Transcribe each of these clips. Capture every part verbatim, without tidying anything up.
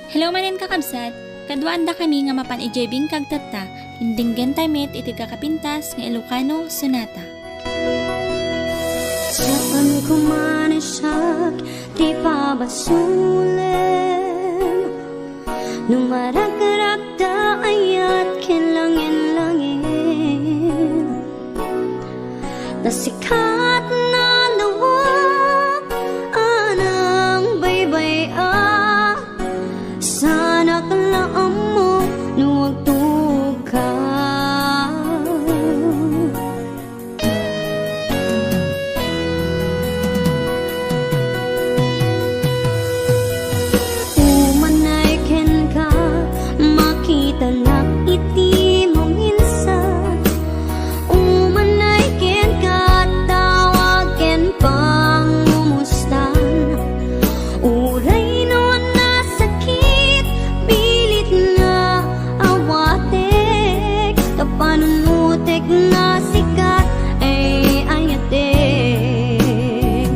Hello manen, kakabsat! Kaduaandakami nga mapan idiay bingkag tatta, indenggenta met iti kakapintas nga Ilocano Sonata. Saan ko man siak ti pabasolem, no marakrakda ayat ken langin-langin. Nasikat na lawak a nangbaybay-a, saanak la ammo no agtoka. Umanay kenka, makitanak iti maminsan. Umanay kenka, tawag ken pangumustan. Uray no nasakit, pilit nga awatek, ta panunotek nga sikat ay ayatek.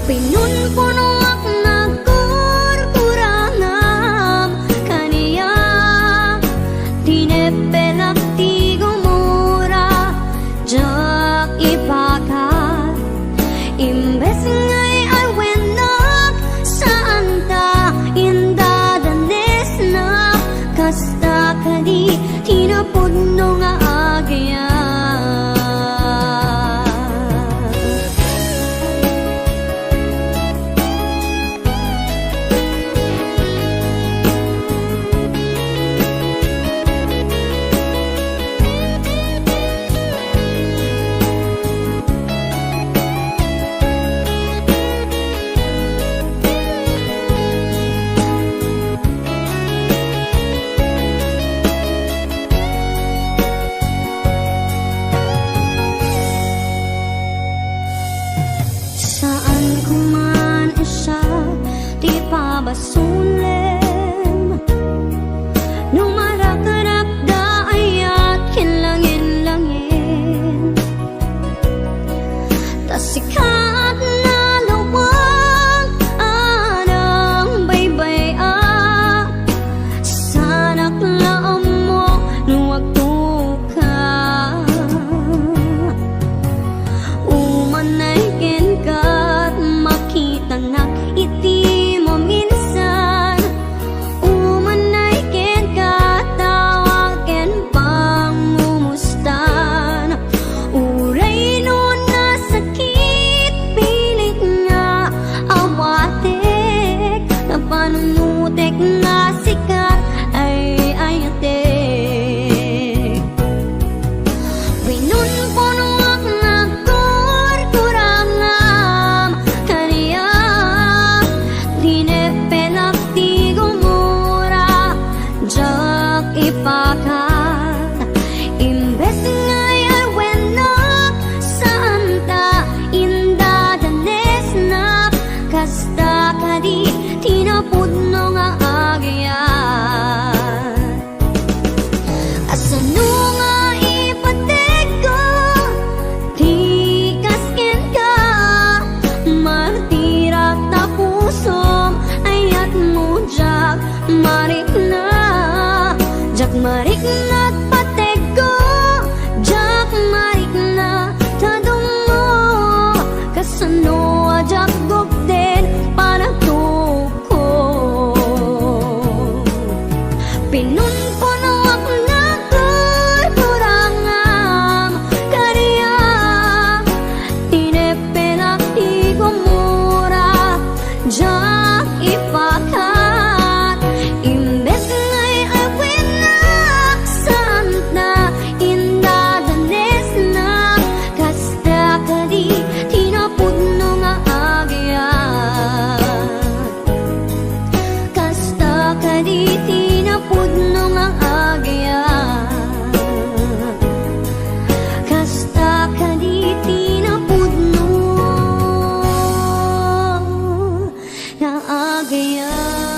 Pinunpunoak nagkurkurangam kaniak, tinepelak ti gumura, diak ipakat. Imbes nga ay wennak, saan ta indadanesnak, kasta kadi ti napudno nga agayat. Saan ko man siak ti pabasolem, no marakrakda ayat ken langin-langin. Ta sikat na lawak a nangbaybay-a, saanak la ammo no agtoka. Umanay kenka, makitanak iti maminsan. Umanay kenka, tawag ken pangumustan. Uray no nasakit, pilit nga awatek, ta panunotek nga sikat ay ayatek. Pinunpunoak nagkurkurangam kaniak, tinepelak ti gumura, diak ipakat. Imbes nga ay wennak, saan ta indadanesnak, kasta kadi ti napudno nga agayat. Asano nga ipategko ti kas kenka? Martirak ta pusom, ayatmo diak marikna. Diak marikna pategko, diak marikna ta dummo. Kasano a diak gupden panagtukko? Pinunpunoak nagkurkurangam kaniak, tinepelak ti gumura, diak ipakat. Imbes nga ay wennak, saan ta indadanesnak, kasta kadi ti napudno nga agayat. Kasta kadi ti napudno nga agayat. Kasta kadi ti napudno nga agayat.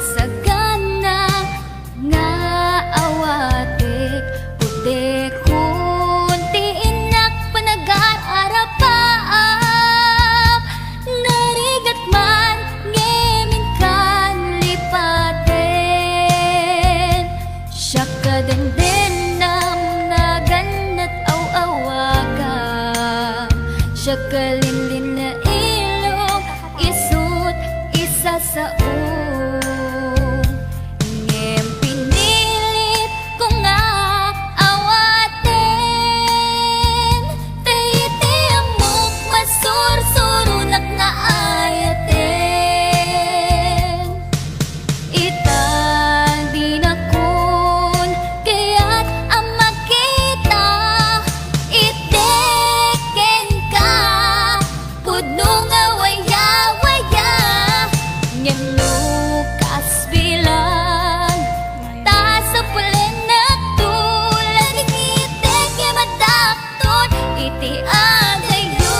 Sagana nga awatek, pudekon ti innak panagar-arapaap. Narigat man ngem inkan lipaten. Siak a dendennam, nagannat aw-awagam. Siak a linlinna ilong, isut' isasaom. Ngem pinilitko nga awaten, ta iti ammok masursuronak nga ayaten. Ita dinakon kayat a makita, iti kenka pudno nga waya-waya. Ngem no kasbilang, ta sapulennakto, ladingiti nga madak- ton iti adayo.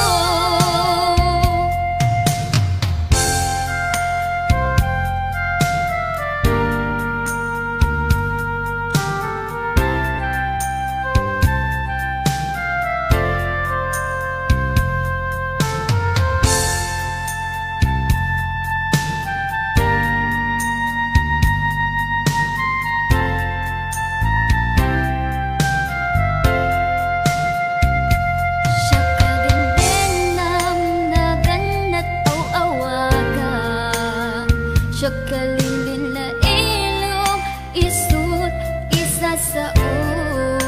Siak a dendennam, nagannat aw-awagam. Siak a linlinna ilong, isut' isasaom.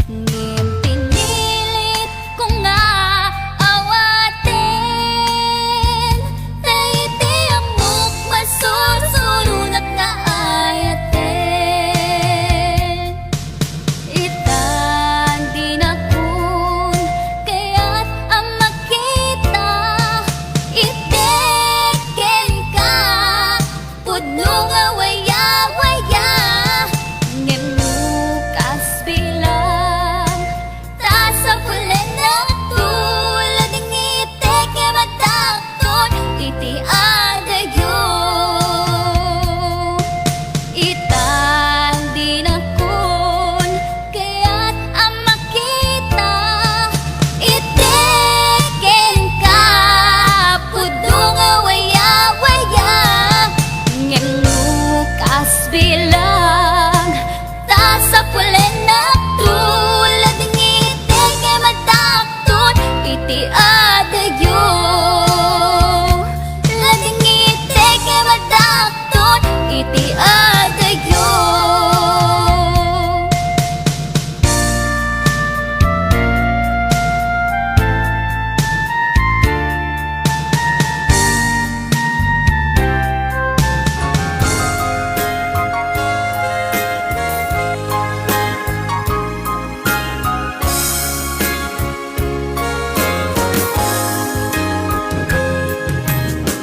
Ngem pinilitko nga awaten, ta iti ammok masursuronak nga ayaten. Ita dinakon kayat a makita, iti kenka pudno nga waya-waya. Ngem no kasbilang, ta sapulennakto, ladingiti nga madak- ton iti adayo. Ita dinakon kayat a makita, iti kenka pudno nga waya-waya. Ngem no kasbilang, ta sapulennakto, ladingiti nga madak- ton iti adayo. Ladingiti nga madak- ton iti adayo.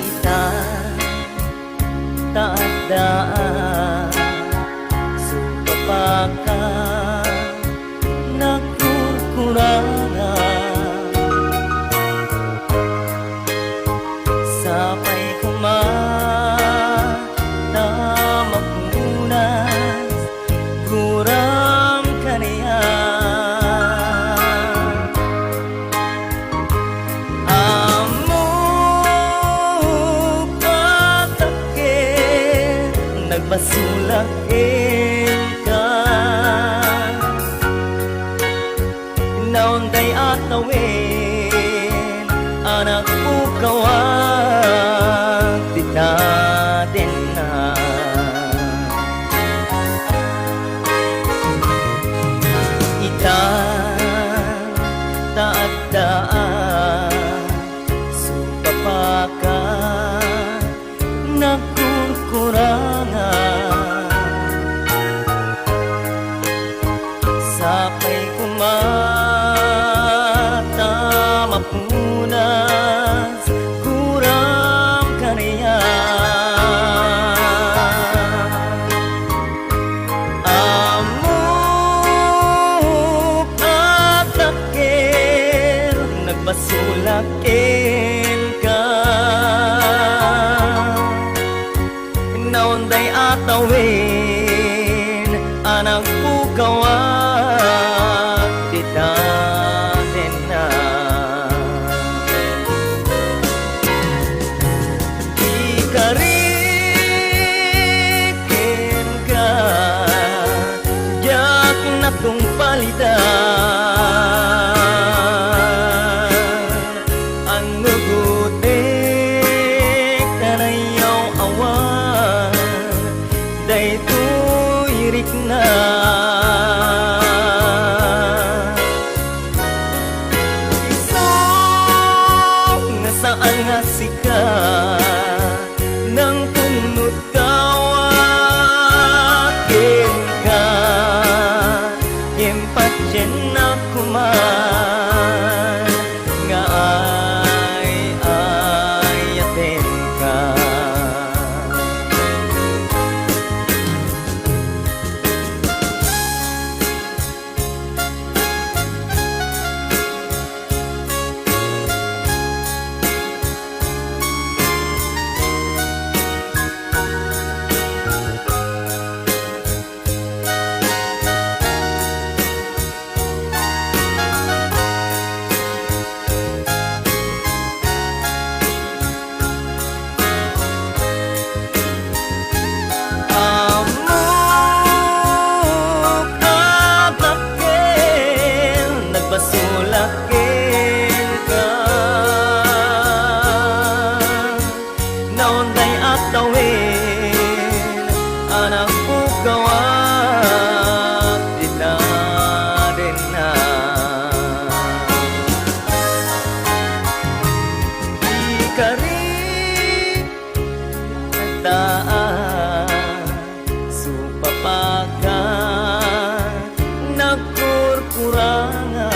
Ita, ta adda a sumapaka, nagkurkuranga. Sapay koma ta mapunas, guram kaniak. Ammok a takken, nagbasolak kenka. Naunday a tawen a nagpukawak ti tadenna. Ita, ta adda a sumapaka, nagkurkuranga. Sapay koma ta mapunas, guram kaniak. Naunday a tawen a nagpukawak dita tenna. Ikarik kenka, diak natungpalitan. Annugotek kanayaw awan daytoy rikna. Isu nga saan nga sika, nangpunnot kawak kenka, ngem patiennak koma nga ay-ayatenka. Ammok a dakkel, nagbasolak kenka. Naunday a tawen a nagpukawak dita tenna. Ikarik ta a supapaka nagkurkurangan.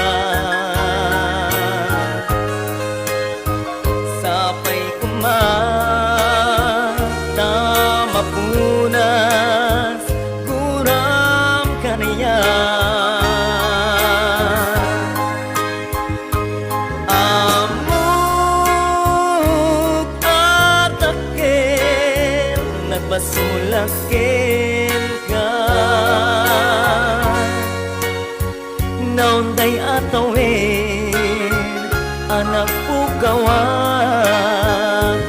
Sapay koma ta mapunas guram kaniak. Ammok a dakkel, nagbasolak kenka. Naunday a tawen a nagpukawak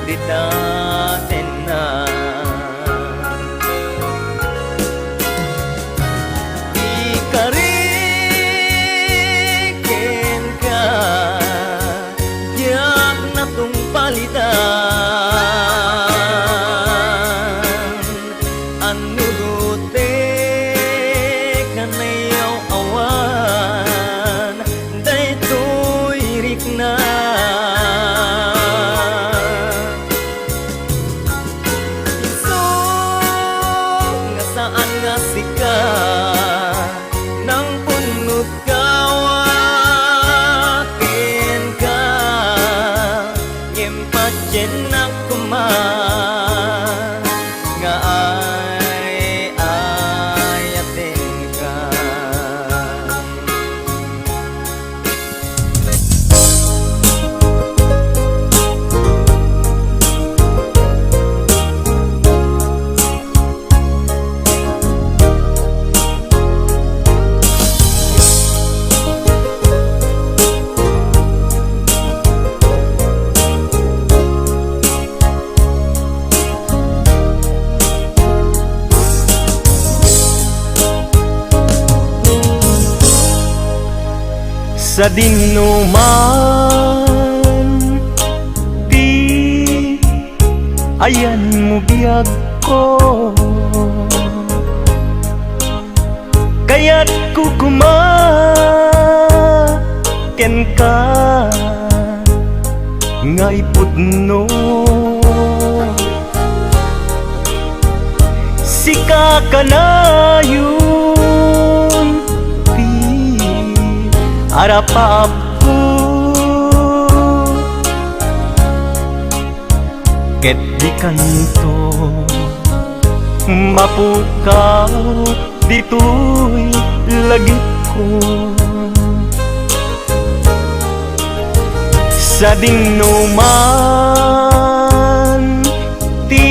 dita tenna. Ikarik kenka, diak natungpalitan. Annugotek kanayaw awan daytoy rikna. Isu nga saan nga sika, nangpunnot kawak kenka, ngem patiennak koma nga ay-ayatenka. Sadino man ti ayanmo, biagko, kayatko koma kenka nga ipudno. Sika kanayon ti arap-apko, ket dikanto mapukaw ditoy lagipko. Sadino man ti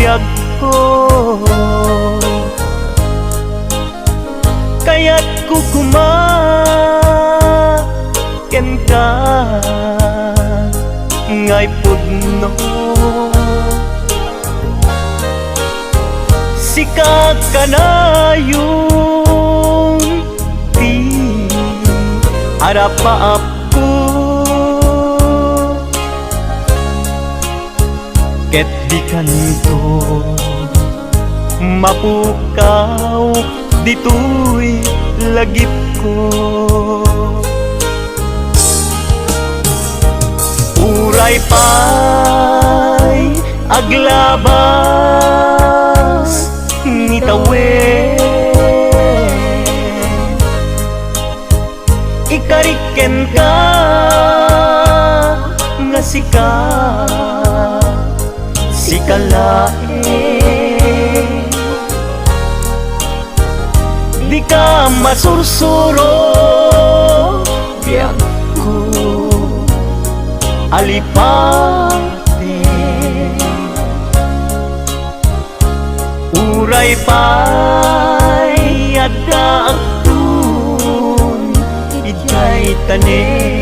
biagko. Kayatko koma kenka ngay pudno. Sika kanayon ti arapaapko. Ket dikanto mapukaw ditoy lagipko. Uray pay aglabas ni tawen, ikarik kenka nga sika, sika laeng. Dika masursuro, biagko, alipaten. Uray pay adda agtun idiay tanem.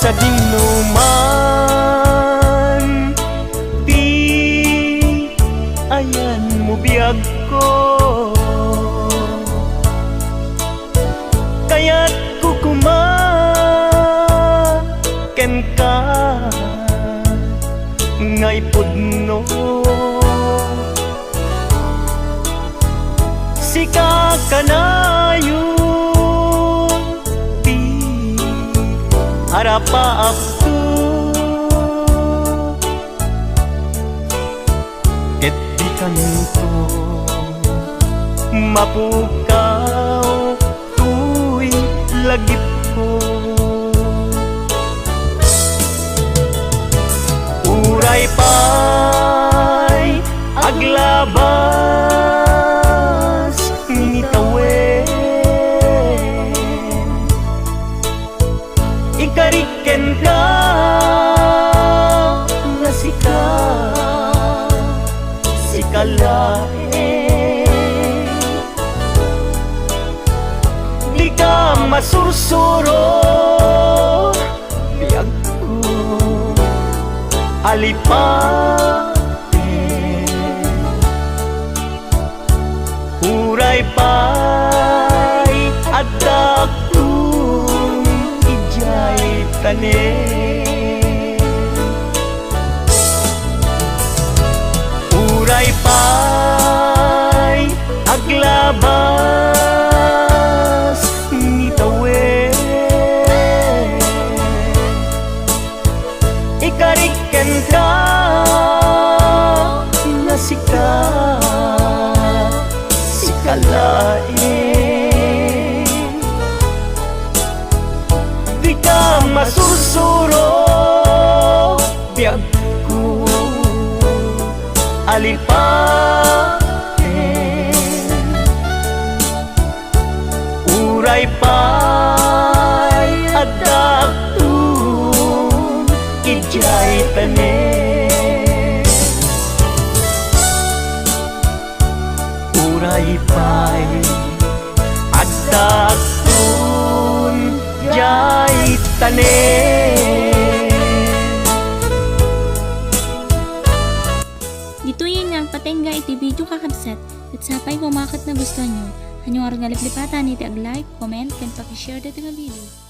Sadinoman ti ayanmo, biagko, kayatko koma kenka ngay pudno. Sika kanayon ti arapaapko. Ket dikanto mapukaw toy lagipko. Uray pay aglabas ni tawen, ikarik kenka nga sika, sika laeng. Dika masursuro, biagko, alipaten. Uray pay adda agtun idiay tanem. Uray pay aglabas ni tawen, ikarik kenka nga sika, sika laeng. Dika masursuro, biagko, alipaten. Uray pay adda agtun idiay tanem. Uray pay adda agtun idiay tanem. Ditoyen nga agpatengga iti video, kakabsat, ket sapay koma ket nagustuanyo. Ania ngarud nga liplipatan iti ag-like, comment, ken paki-share daytoy nga video.